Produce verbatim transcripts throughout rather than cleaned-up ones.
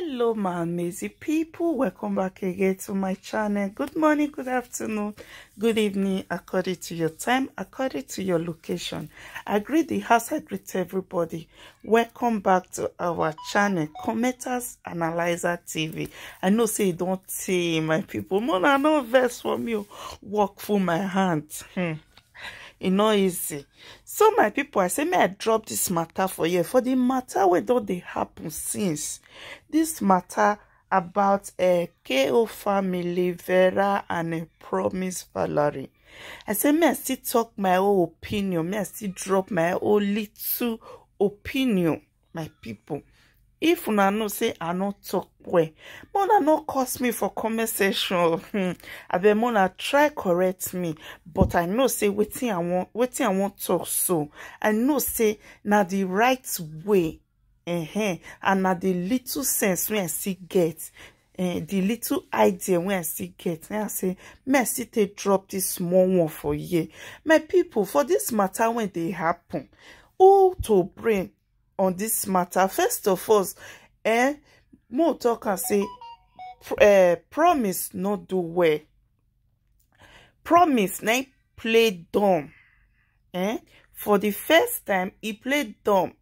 Hello, my amazing people. Welcome back again to my channel. Good morning, good afternoon, good evening, according to your time, according to your location. I greet the house, I greet everybody. Welcome back to our channel, Commenters Analyzer T V. I know say you don't see my people. Mona no verse for me. Work for my hand. Hmm. E no easy. So my people, I say may I drop this matter for you. For the matter wey don dey happen since. This matter about a K O family, Vera and a Promise Valerie. I say may I still talk my own opinion. May I still drop my own little opinion, my people. If una know say I no talk well, una no curse me for comment section. Hmm. Abeg, una try correct me, but I know say wetin I want, wetin I want talk so. I know say na the right way, uh-huh, and na the little sense wey I still get, eh, the little idea wey I still get. Now I say, may I still take drop this small one for you. My people, for this matter when they happen, who to bring on this matter? First of all, eh, more talk and say, pr- eh, Promise not do well. Promise na him play dumb. Eh? For the first time, he played dumb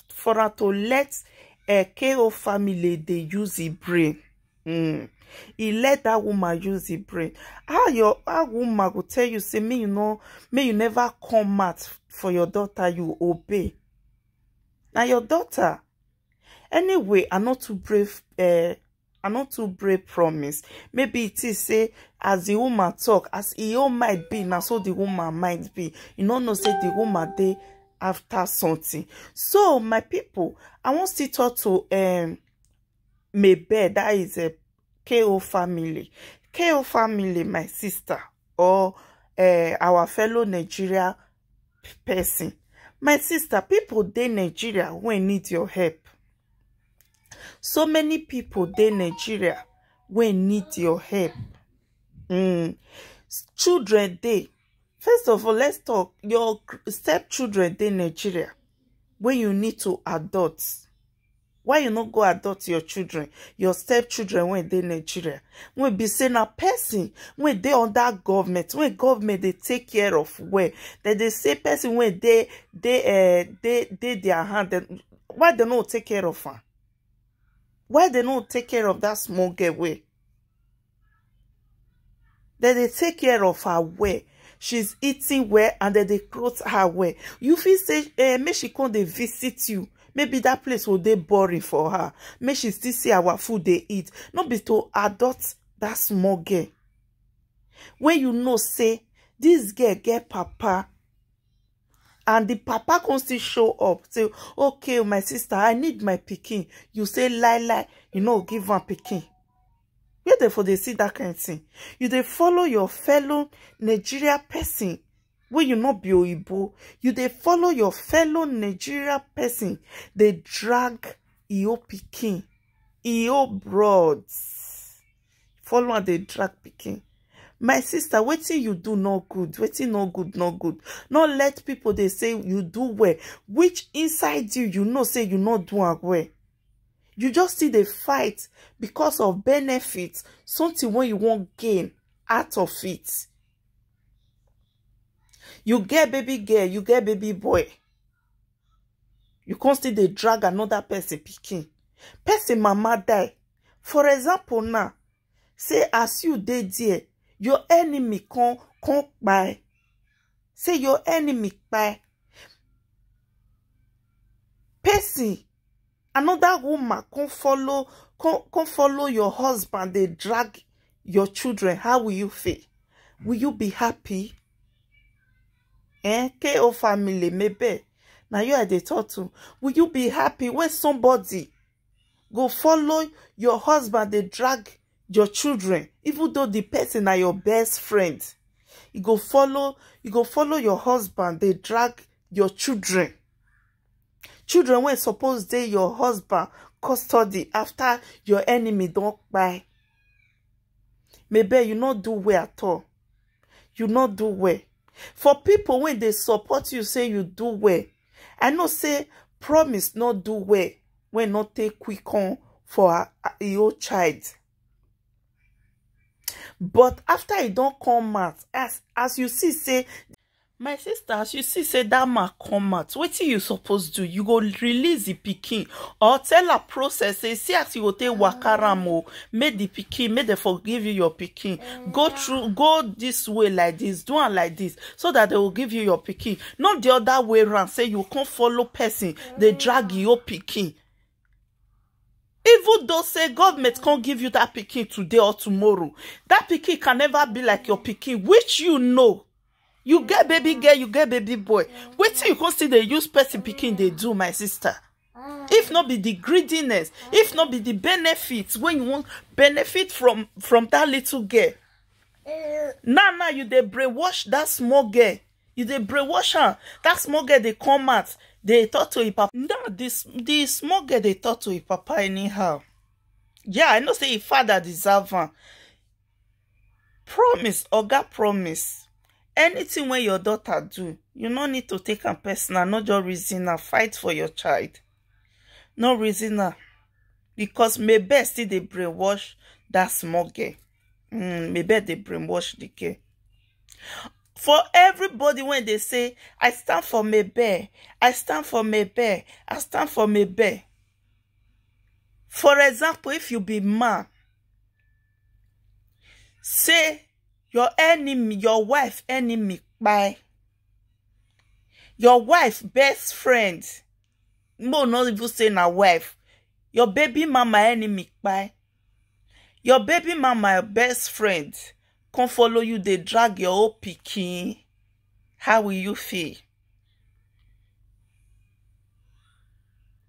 for her to let a K O family they use the brain. Mm. He let that woman use the brain. How your how woman go tell you say me you know me you never come out for your daughter, you obey. Now your daughter. Anyway, I not too brave. Uh, I not too brave Promise. Maybe it is say as the woman talk, as he own might be, now so the woman might be. You no know say the woman dey after something. So my people, I want still talk to um Mabel, that is a K O family. K O family, my sister, or uh, our fellow Nigeria person. My sister, people dey Nigeria wey need your help. So many people dey Nigeria wey need your help. Mm. Children dey. First of all, let's talk. Your stepchildren dey Nigeria wey you need to adopt. Why you no go adopt your children, your stepchildren wey dey Nigeria? Wey be say na person wey dey under government, wey government dey take care of well. Dem dey say person wey dey dey uh, dey dey their hand. Dem, why dem no take care of am? Why dem no take care of that small girl wey? Dem dey take care of her well. She's eating well and dem dey clothe her well. You feel say eh, make she come dey visit you. Maybe that place will dey boring for her. Make she still see our food they eat. Not be to adopt that small girl. When you know say this girl get papa, and the papa come still show up say, okay, my sister, I need my pikin. You say lie lie, you know give am pikin. Where they for they see that kind of thing? You they follow your fellow Nigeria person wey you no be oyibo. You dey follow your fellow Nigeria person dey drag io pikin, io broad. Follow am dey drag pikin. My sister, wetin you do no good, wetin no good no good. No let people dey say you do well, which inside you you know say you no do am well. You just still dey fight because of benefit, something wey you wan gain out of it. You get baby girl, you get baby boy. You come still dey drag another person pikin. Person mama die. For example now, say as you dey there, your enemy come come kpai. Say your enemy kpai. Person, another woman come follow come come follow your husband dey drag your children. How will you feel? Will you be happy? Eh, K O family, maybe. Now you are the talk to. Will you be happy when somebody go follow your husband dey drag your children, even though the person na your best friend? You go follow, you go follow your husband dey drag your children. Children wey suppose dey your husband custody after your enemy don kpai. Maybe you no do well at all. You no do well. For people wey dey support you say you do well, I know say Promise no do well wey no take quick on for her, her own child. But after e don come out, as as you see say, my sister, as you see say that man come out, wetin you suppose do? You go release the pikin or tell her process, say, see as you go take waka am o, make the pikin, make dem forgive you your pikin. Go through, go this way like this, do am like this, so that they will give you your pikin. Not the other way round, say you come follow person, they drag your pikin. Even though say government can't give you that pikin today or tomorrow, that pikin can never be like your pikin, which you know. You get baby girl, you get baby boy. Wetin you come see they use person pikin they do, my sister? If not be the greediness, if not be the benefits, when you want benefit from from that little girl, now now you they brainwash that small girl. You they brainwash her. That small girl they come out, they talk to him papa. Now this the small girl they talk to him papa anyhow. Yeah, I know say him father deserve am. Promise, oga, promise. Anything when your daughter do, you no need to take am personal. No just reason am, fight for your child. No reason am, because maybe still dey brainwash that small girl. Mm, maybe they brainwash the girl. For everybody when they say, I stand for Mebe, I stand for Mebe, I stand for Mebe. For example, if you be man, say your enemy, your wife enemy, kpai. Your wife best friend, no, not even say na wife. Your baby mama enemy, kpai. Your baby mama best friend come follow you, they drag your own pikin. How will you feel?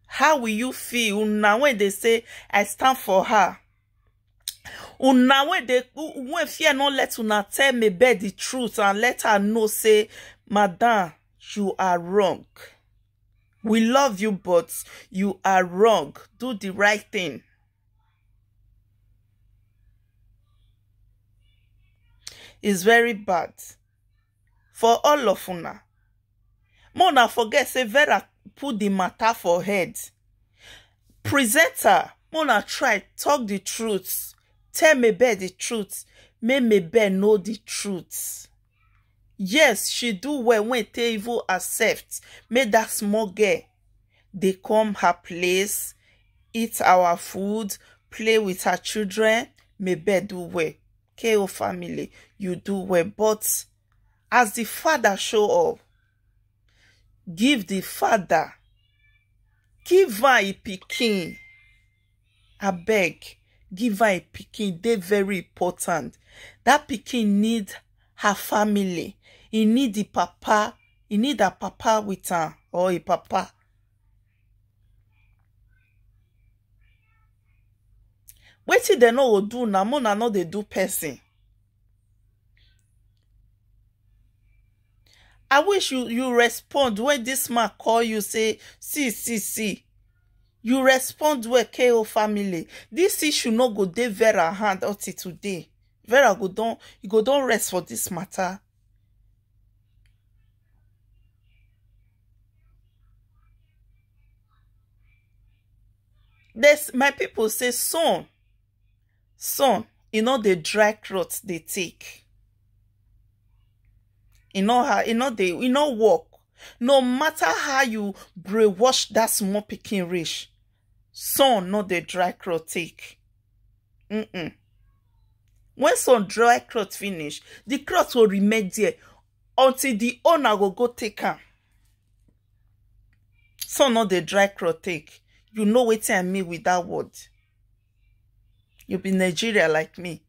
How will you feel? Una when they say, I stand for her. Una when they when fear not let una tell Mebe the truth and let her know say, madam, you are wrong. We love you, but you are wrong. Do the right thing. It's very bad for all of una. Mona forget say Vera put the matter for head. Presenter, Mona try talk the truth. Tell Mebe the truth. Make Mebe know the truth. Yes, she do well when they even accept. Make that small girl they come her place, eat our food, play with her children. Mebe do well. K O family, you do well. But as the father show up, give the father, give her a pikin. I beg, give her a pikin. They very important. That pikin need her family. He need the papa. He need her papa with her or a papa. Wetin dem no go do na, Mona no dey do person. I wish you you respond when this man call you say, see, see, see. You respond well, K O family. This issue no go dey Vera hand until today. Vera go don you go don rest for this matter. This my people say son, son, you know the dry cloth they take. You know how you know they you know work. No matter how you brainwash that small pikin reach, son not the dry cloth take. Mm-mm. When son dry cloth finish, the cloth will remain there until the owner will go take am. Son not the dry cloth take. You know what I mean with that word. You be Nigeria like me.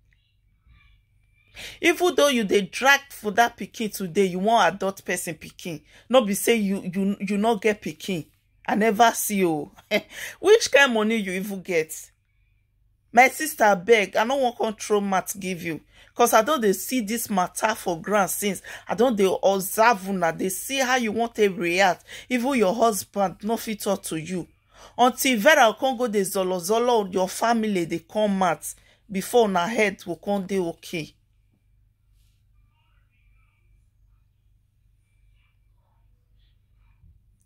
Even though you dey drag for that pikin today, you wan adopt person pikin. No be say you you you no get pikin. I never see you. Which kind money you even get? My sister, beg, I no wan come throw mat give you. Cause I don dey see this matter for ground since. I don dey observe una, dey see how you want to react. Even your husband no fit talk to you. Until Vera come go dey zolo zolo, your family dey come out before una head go come dey okay.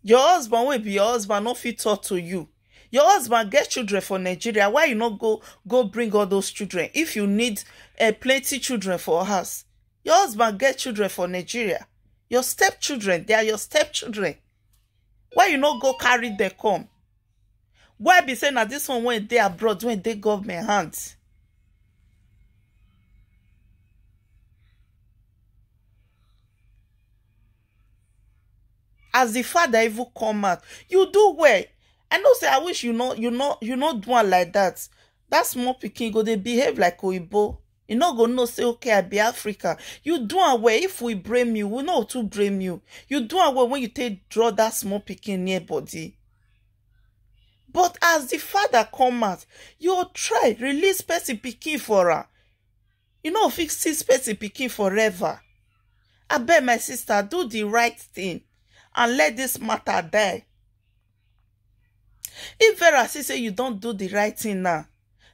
Your husband wey be your husband no fit talk to you. Your husband get children for Nigeria. Why you not go go bring all those children? If you need uh, plenty children for house, your husband get children for Nigeria. Your stepchildren, they are your stepchildren. Why you not go carry them come? Why be say na this one when they abroad, when they government hand? As the father even come out, you do well. I know say I wish you know you know you know do one like that. That small pikin go they behave like Oyibo. You no go know say, okay, I be African. You do am well. If we blame you, we no too blame you. You do am well when you take draw that small pikin near body. But as the father come out, you try release person pikin for her. You know, fix this person pikin forever. I beg my sister, do the right thing and let this matter die. If Vera see say you don't do the right thing now,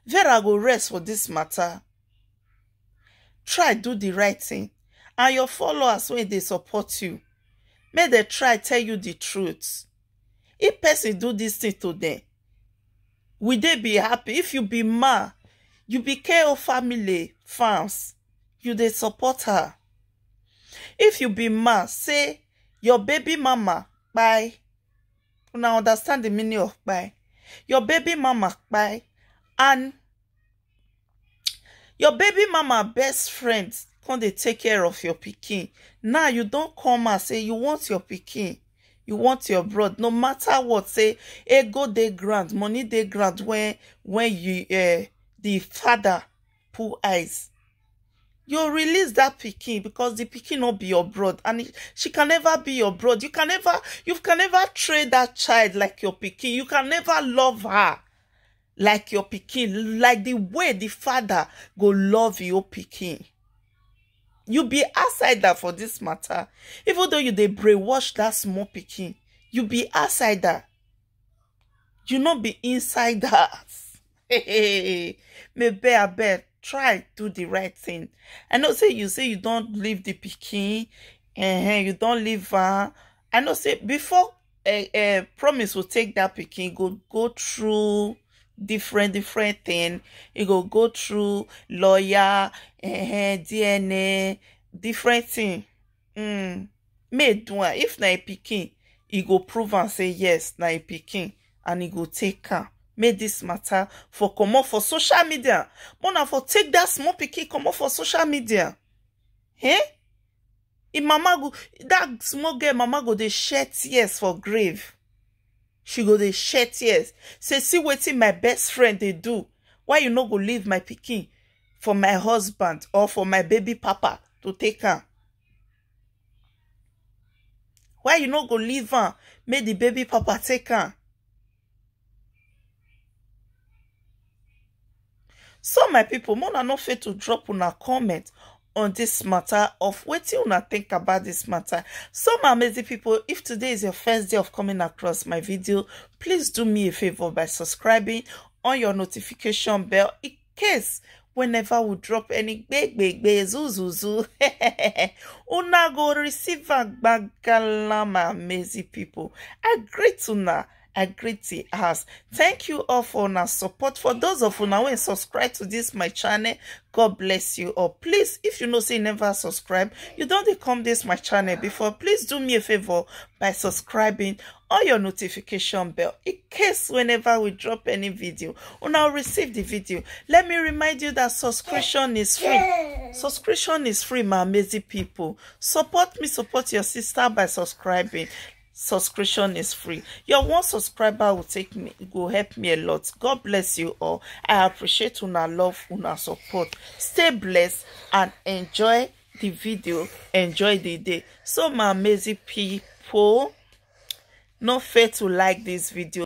Vera go rest for this matter. Try do the right thing, and your followers when they support you, may they try tell you the truth. If person do this thing to them, will they be happy? If you be ma, you be K O family fans, you they support her. If you be ma, say your baby mama, bye. Una understand the meaning of kpai? Your baby mama kpai, and your baby mama best friend come dey take care of your pikin. Now you don't come and say you want your pikin, you want your broad. No matter what, say ego dey ground, money dey ground when when you uh, the father pull eyes. You release that pikin because the pikin not be your broad, and she can never be your broad. You can never, you can never trade that child like your pikin. You can never love her like your pikin, like the way the father go love your pikin. You be outsider for this matter. Even though you they brainwash that small pikin, you be outsider. You not be insiders. Maybe I bet try do the right thing. I know say you say you don't leave the pikin, uh you don't leave her. I know say before a, a promise will take that pikin go go through different different thing. It go go through lawyer, uh, D N A, different thing. Mm. May do am. If na a pikin, he go prove and say yes, na a pikin, and he go take am. Make this matter for comot for social media. Mona for take that small pikin comot for social media. Eh? If mama go, that small girl mama go dey shed tears for grave. She go dey shed tears. Say, see wetin my best friend dey do. Why you no go leave my pikin for my husband or for my baby papa to take am? Why you no go leave am make the baby papa take am? So my people, mona no fail to drop una comment on this matter of wetin una think about this matter. So my amazing people, if today is your first day of coming across my video, please do me a favor by subscribing, on your notification bell in case whenever we drop any big big big zuzuzu una go receive am gbagala, my amazing people. I greet una. I greet the house. Thank you all for una support. For those of una wey subscribe to this my channel, God bless you all. Please, if you know say you never subscribe, you don't dey come this my channel before, please do me a favor by subscribing, on your notification bell in case whenever we drop any video, una receive the video. Let me remind you that subscription is free. Subscription is free, my amazing people. Support me, support your sister by subscribing. Subscription is free. Your one subscriber will take me, it will help me a lot. God bless you all. I appreciate una love, una support. Stay blessed and enjoy the video. Enjoy the day. So my amazing people, no fail to like this video.